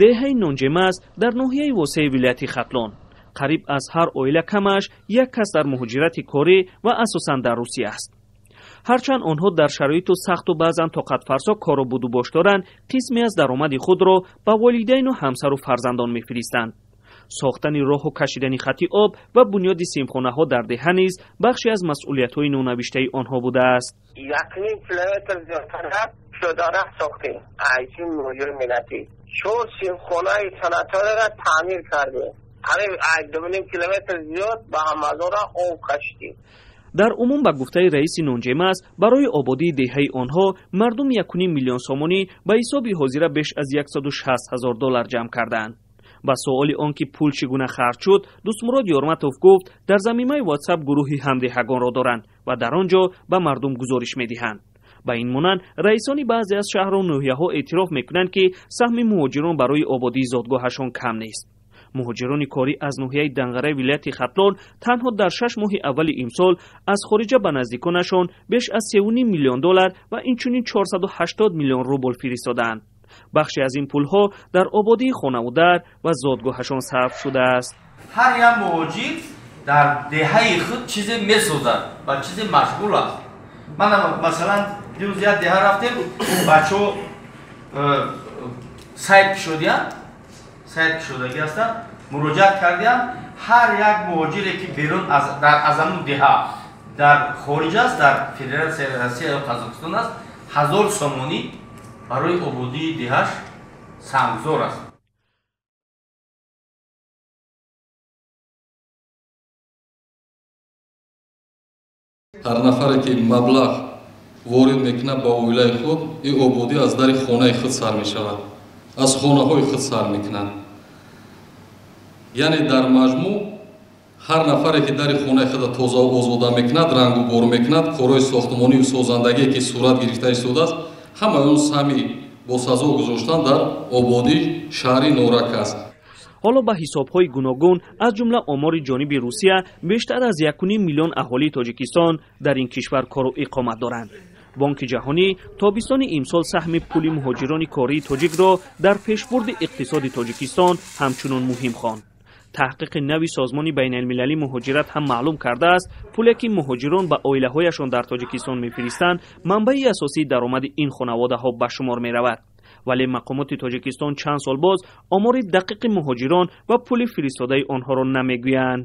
Деҳаи Нонҷемаз дар ноҳияи Восеи вилояти Хатлон. Қариб аз ҳар оила камаш як кас дар муҳоҷирати корӣ ва асосан дар Русия аст. Ҳарчанд онҳо дар шароиту сахту баъзан тоқатфарсо кору будубош доранд, қисме аз даромади худро ба волидайну ҳамсару фарзандон мефиристанд. Сохтани роҳу кашидани хати об ва бунёди симхонаҳо дар деҳа низ бахше аз масъулиятҳои нонавиштаи онҳо будааст. 1.5 километр зиёдтар пиёдараҳ сохтем, айси муҳоҷири миллатӣ. 4 симхонаи санаториро таъмир кардем. Қариб 2.5 километр зиёд ба ҳамазора об кашидем. Дар умум, ба гуфтаи раиси Нонҷемаз, барои ободии деҳаи онҳо мардум 1.5 миллион сомонӣ, ба ҳисоби ҳозира беш аз 160 ҳазор доллар ҷамъ карданд. Ба суоли он ки пул чӣ гуна харҷ шуд, Дӯстмурод Ёрматов гуфт, дар замимаи WhatsApp гурӯҳи ҳамдеҳагонро доранд ва дар он ҷо ба мардум гузориш медиҳанд. Ба ин монанд, раисони баъзе аз шаҳру ноҳияҳо эътироф мекунанд, ки саҳми муҳоҷирон барои ободии зодгоҳашон кам нест. Муҳоҷирони корӣ аз ноҳияи Данғараи вилояти Хатлон танҳо дар 6 моҳи аввали имсол аз хориҷа ба наздиконашон беш аз 3.5 миллион доллар ва инчунин 480 миллион рубл фиристодаанд. Бахше аз ин пулҳо дар ободии хонаву дар ва зодгоҳашон сарф шудааст. Ҳар як муҳоҷир дар деҳаи худ чизе месозад ва чизе машғул аст. Ман масалан дирӯз як деҳа рафтем, бачаҳо сайт кушодиянд, сайт кушодагӣ ҳастанд, муроҷиат кардиянд. Ҳар як муҳоҷире ки берун аз ҳамун деҳа дар хориҷ аст, дар Федератсияи Россия ё Қазоқистон аст, 1000 сомонӣ барои ободии деҳаш сангзор аст. Ҳар нафаре ки маблағ ворид мекунад ба оилаи худ, ин ободӣ аз дари хонаи худ сар мешавад, аз хонаҳои худ сар мекунад. Яъне дар маҷмӯъ ҳар нафаре ки дари хонаи худро тоза озода мекунад, рангу бор мекунад, корҳои сохтмонию созандагие ки сурат гирифта истодааст, ҳамаи он саҳми босазо гузоштан дар ободии шаҳри Норак аст. Ҳоло ба ҳисобҳои гуногун, аз ҷумла омори ҷониби Русия, бештар аз 1.5 миллион аҳолии Тоҷикистон дар ин кишвар кору иқомат доранд. Бонки ҷаҳонӣ тобистони имсол саҳми пули муҳоҷирони кории тоҷикро дар пешбурди иқтисоди Тоҷикистон ҳамчунон муҳим хонд. Таҳқиқи нави Созмони байналмилалии муҳоҷират ҳам маълум кардааст, пуле ки муҳоҷирон ба оилаҳояшон дар Тоҷикистон мефиристанд, манбаи асосии даромади ин хонаводаҳо ба шумор меравад. Вале мақомоти Тоҷикистон чанд сол боз омори дақиқи муҳоҷирон ва пули фиристодаи онҳоро намегӯянд.